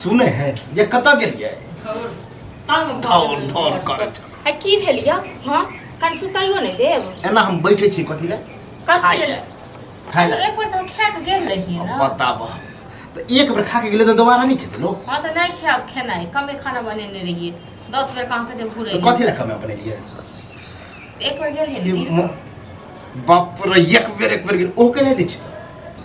सुने है जे कतऽ गेलियै? तंग धौर धौर करै छै। आ की भेल यऽ? हँ, कनि सुतैयो नहि देब? एना हम बैठे छी कथी लए? कथी खाइ लेल? लए, खाइ लए। एक बेर तऽ हम खा कऽ गेल रहियै ने। बताबह तऽ, एक बेर खा के गेलै तऽ दोबारा नहि खेतै लोक? हँ, तऽ नहि छै आब खेनाइ। कमे खाना बनेने रहियै। 10 बेर कहाँ कते घुरै। तऽ कथी लए कमे बनेलियै? एक बेर गेल रहियै ई ने। बाप रे, एक बेर, एक बेर गेल, ओ केना दै छी?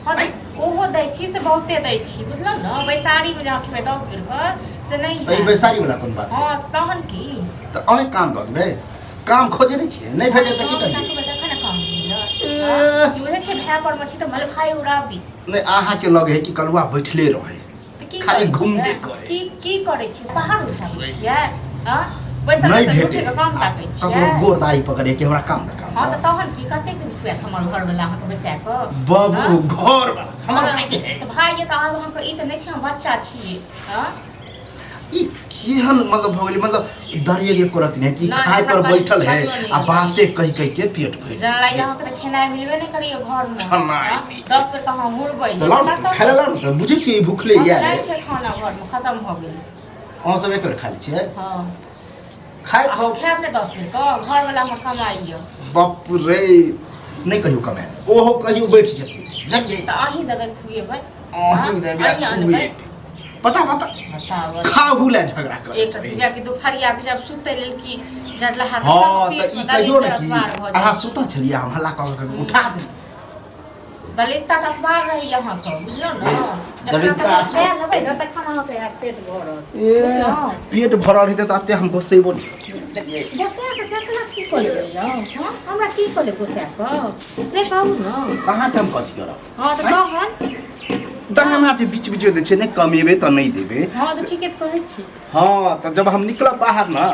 हँ, तऽ ओहो दै छी से बहुते दै छी, बुझलहुँ ने? बैसारीमे जहाँ खेबै 10 बेर कऽ से नहि तऽ ई हैत। बैसारी वाला कोन बात? हँ, तऽ तहन की? तऽ अहीं काम दऽ देबै? काम खोजे नहि छियै, नहि भेटै तऽ की काम करियै? तकबै तखन ने काम मिलत। ए। हँ, की बुझै छियै, भाय परमे छी तऽ मलफाइ उड़ाबी। नहि, अहाँके लगे है कि कलुआ बैठले रहे। तऽ की खाली करै घुमबे छियै? करै। की की करै छी? पहाड़ उठाबै छियै? हँ, बैसल नहि बैसल भेटे उठे कऽ काम ताकै ककरो छियै? गोर दाढ़ी पकड़े कि हमरा काम दे, काम हँ, दे। तऽ तहन की? कतेक दिन खुआएत हमर घरवला अहाँके बैसा कऽ? बाबू हँ? घर वाला हमर भाई के है। तऽ भाय ये, तऽ आब अहाँके ई तऽ नहि छै हम बच्चा छियै। हँ। ई केहन मतलब भऽ गेलै, मतलब डरिए के करत नहि कि नहि, खाय हमरा पर कहियो बैठल है नहि आ बाते कहि कहि के पेट भरि जेना जाइ लागैए छै। अहाँके तऽ खेनाइ मिलबे नहि करैए घरमे। खेनाइ हँ? नहि। 10 बेर तऽ अहाँ मुड़बै। तऽ लाउ ने, खाय लए लाउ ने। तऽ बुझै छियै ई भुखले हम यऽ। नहि छै खाना घरमे, खतम भऽ गेल। अहाँ सब एक बेर खा लै छियै? हँ। खाइत अहाँ हो। खायब ने 10 बेर कऽ? घरवला हमर कमाइए। बाप रे, नहि कहियो कमाए, ओहो कहियो बैठ जेतै, बुझलियै? तऽ अहीं देबै, खुएबै। अहीं देबै? अहीं अनबै। पता पता। बताबऽ। खाहू लए झगड़ा कर। एक रति जाके दुपहरिया के जब सुतै लेल कि जड़लाहा के हँ सब तऽ पेट ई मे कहियो ने दलित कि असवार भऽ अहाँ जाइ। सुतल छलियै, हम हल्ला कऽ कऽ उठा देली। दलितता के असवार रहैए अहाँके, बुझलहुँ ने? जखन दलितता अहाँ असवार। सएह लेबै ने तखन अहाँके हैत पेट भरल। ए, बुझलहुँ? पेट भरल हेतै तऽ एते हम गोसेबो नहि। गोसा कऽ केकरा की कऽ लेबै यौ? हँ, हमरा की कऽ लेब गोसा कऽ, से कहू ने। अहाँके हम कथी करब? हँ, तऽ कहन। दाना जे बीच बीच दै छै ने, कमेबै तऽ नहि देबै। हँ, तऽ ठीके तऽ कहै छी। हँ, तऽ जब हम निकलब बाहर ने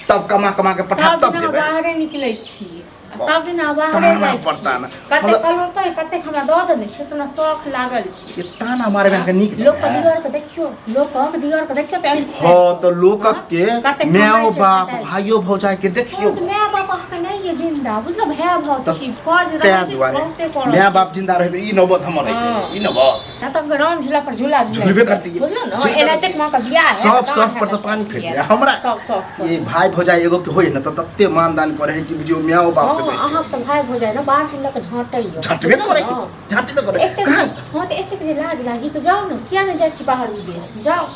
तब कमा कमा के पठा सब तब दिन देबै। बाहरे निकलै छी आ सब दिन अहाँ बाहरे ताना जाइ छी। पर ताना। कतेक मतलब- कलौतै, कतेक हमरा दऽ देने छै से हमरा शौख लागल छै। ये ताना मारबै अहाँके नीक लोक के लगैए? दियर के देखियौ, लोकक दियर के देखियौ तऽ हँ, तऽ लोकक के कतेक मायो कमाइ छै, बाप खटाइ छै। भाइयो भौजाइ के देखियौ। हँ, तऽ माय बाप अहाँके नहि ये जिन्दा, बुझलहुँ? भाय भाव तऽ छी, फर्ज रहै ताहि छै दुआरे बहुते करऽ माय छै। बाप जिंदा रहै तऽ ई नौबत हमर रहितै? हँ। ई नौबत ना तऽ राम झूला पर झूला झूला झुलबे करतियै। बुझलहुँ ने? झुलबे एनाहिते करतियै। माँ के बियाह है। सब सब पर तऽ पानी फेर गेलै हमरा। सब सब पर। ई भाय भौजाइ एगो के होय ने तऽ तते मानदान करे है कि बुझियौ मायो बाप से हँ, बढ़ि के। अहाँके तऽ भाय भौजाइ ने बाहर लऽ कऽ झाँटैए। झटबे बुझलहुँ करे ने? झटबे करे। एतेक कहाँ? हँ, तऽ एतेक जे लाज लागी तऽ जाउ ने। किया नहि जाइ छी बाहर विदेश? जाउ,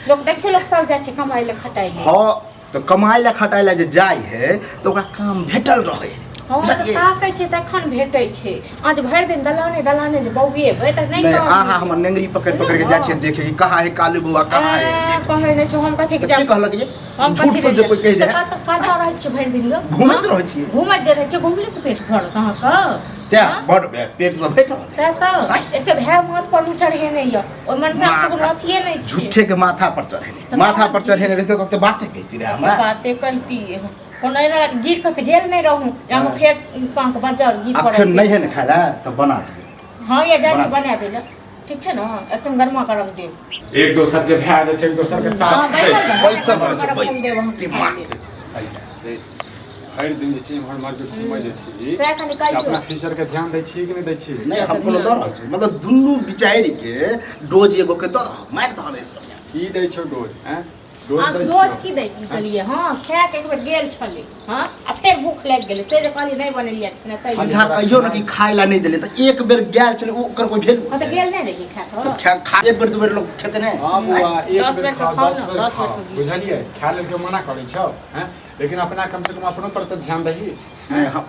लोक देखियौ, लोक सब जाइ छै कमाइ लए, खटाइ लए। हँ, तऽ कमाइ लए खटाइ लए जे जाइ है तऽ ओकरा काम भेटल रहै है। हँ, तऽ बुझलियै? ताकै छै तखन भेटै छै। अहाँ जे भरि दिन दलाने दलाने जे बौएबै तऽ नहि नहि काम अहाँ मिलत। हमर नेंगरी पकड़ि पकड़ि के जाइ छियै देखे कि कहाँ है कालू बौआ, कहाँ है। ए, कहै नहि छै हम कथी के तऽ की जाब। कहलक जे हम झूठ कथी फूस जे कोई कहि दे। तऽ कतऽ कतऽ रहै छियै भरि दिन यौ? घूमैत हँ? रहै छियै। घूमैत जे रहै छियै, घुमले से पेट भरत अहाँके? तें हँ? बड पेट तऽ भेट रहल है। सएह तऽ एते भाय माथ पर नहि चढ़ेने यऽ, ओहि मनसा के तऽ कोनो अथिये नहि छै। झूठे के माथा पर चढ़ेने। तऽ माथा तहन पर की? चढ़ेने रहिते तऽ ओते बाते कहिती रहे हमरा। बाते कहती। कोनो एना गिर कऽ तऽ गेल नहि रहूँ जे अहाँ हँ। फेर साँक बजर गिर पड़त। अखन नहि है ने खाय लए तऽ बना दियौ। हँ, या जाइ छी बना। बना दै लए। ठीक छै ने? एकदम गरमा गरम देब। एक दोसर के भाय जे छै एक दोसर के हँ, साथ छै। बैसल रहब, बैसल गरमा रहै छै, गरम बैसल। देब अहाँके दिमाग खाय लेल। रे, भरि दिन जे छै इम्हर उम्हर जे घूमै जे छी सएह कनि से कहियौ। अपना फ्यूचर के ध्यान दै छी कि नहि दै छी? नहि, हम कोनो दऽ रहल छी, मतलब दुनू बिचारि के डोज एगो के दऽ रहल, मारि दऽ रहल छै। की दै छौ डोज? हैं, डोज आब दै रोज छियौ? की दै देलियै? हँ, खा के एक बेर गेल छलै। हँ, आ फेर भूख लागि गेलै, से जे कहलियै नहि बनेलियै खेनाइ तै। सीधा कहियो ने कि खाय ला नहि देले तऽ एक बेर गेल छलै, ओ ओकर कोई भेल? हँ, तऽ गेल नहि रहियै खा तऽ कऽ। खा खा एक बेर दू बेर लोक खेतै नहि? हँ बौआ, एक 10 बेर बेर के खाओ, खाउ 10 ने, बेर 10 बेर खाओ के गीत। बुझलियै? खाय लेल केओ मना करै छौ? हैं, लेकिन अपना कम से कम अपनो पर तऽ ध्यान दही। नहि, हम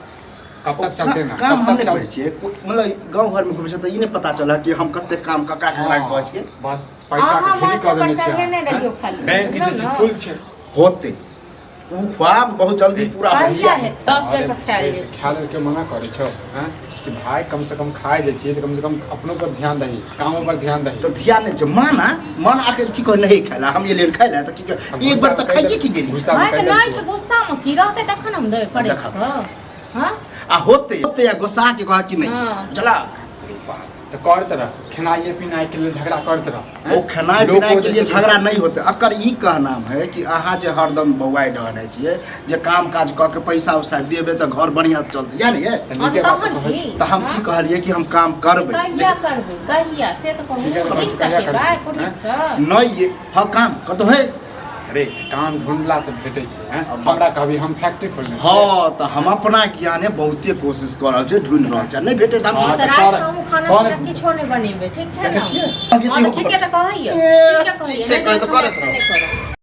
कब तक चलते ना? काम कब हम तक नहि चल करै छियै। मतलब गाँव घरमे घुमै छियै तऽ ई नहि पता चलल कि हम कते काम ककरा ककरा हाँ, करै छियै। बस पैसा के अहाँ ढेरी माथ कऽ पर देने छियै चढ़ेने अहाँ, रहियौ हैं? खाली। बैंक जे बुझलहुँ छै ने? फुल छै। होते ओ ख्वाब बहुत जल्दी पूरा हो। कहिया है 10 बेर के खायल अरे जाइ खाय लेल केओ मना करै छौ? हैं, कि भाय कम से कम खाय जे छियै तऽ कम से कम अपनो पर ध्यान दही, कामो पर ध्यान दही। तऽ ध्यान नहि छै। माना मन आके की कह नहीं खाइला, हम ये लेल खाइला तऽ की कह, एक बार तऽ खाइए की गेली। गुस्सा भाय मे तऽ कहि नहि छै देलकौ। गुस्सामे की रहतै तखन हम देबै पड़ै देखब। हँ। आ होते होते या गुस्सा के कह कि नहीं। हाँ। चला। तऽ करैत रह, खेनाइए पिनाइके लेल झगड़ा करैत रह। ओ खेनाइ पिनाइ के लिए झगड़ा नहीं होते। अकर ई कहना है कि अहाँ जे हरदम बौआइ डहने छियै जे काम काज कऽ के पैसा उसा देबै तऽ घर बढ़िआँ से चलतै, या नहीं है? हाँ, तऽ तहन की? तऽ हम की कहलियै कि हम काम करबै। कहिया करबै, कहिया से तऽ कहू। ठीक है, नीक कहिया तकेबै करबै? पुरहितसँ? नहीं ये हाँ काम कतौ है। अरे काम ढूंढला से भेटै छै, हैं? अब हमरा कहबी हम फैक्ट्री खोलने छियै। हाँ तऽ हम अपना ज्ञाने बहुते कोशिश कऽ रहल छियै, ढूंढि रहल छियै, नहि भेटै तऽ हम हाँ, तऽ तऽ राति कर- से हमहूँ खाना कर- पीना किछो नहि बनेबै, ठीक छै देखै ने? छियै? हाँ, तऽ ठीके तऽ कहैयै, ए, ठीके कहैयै, ठीके नहि कहै तऽ तऽ करैत रहू। नहि करब।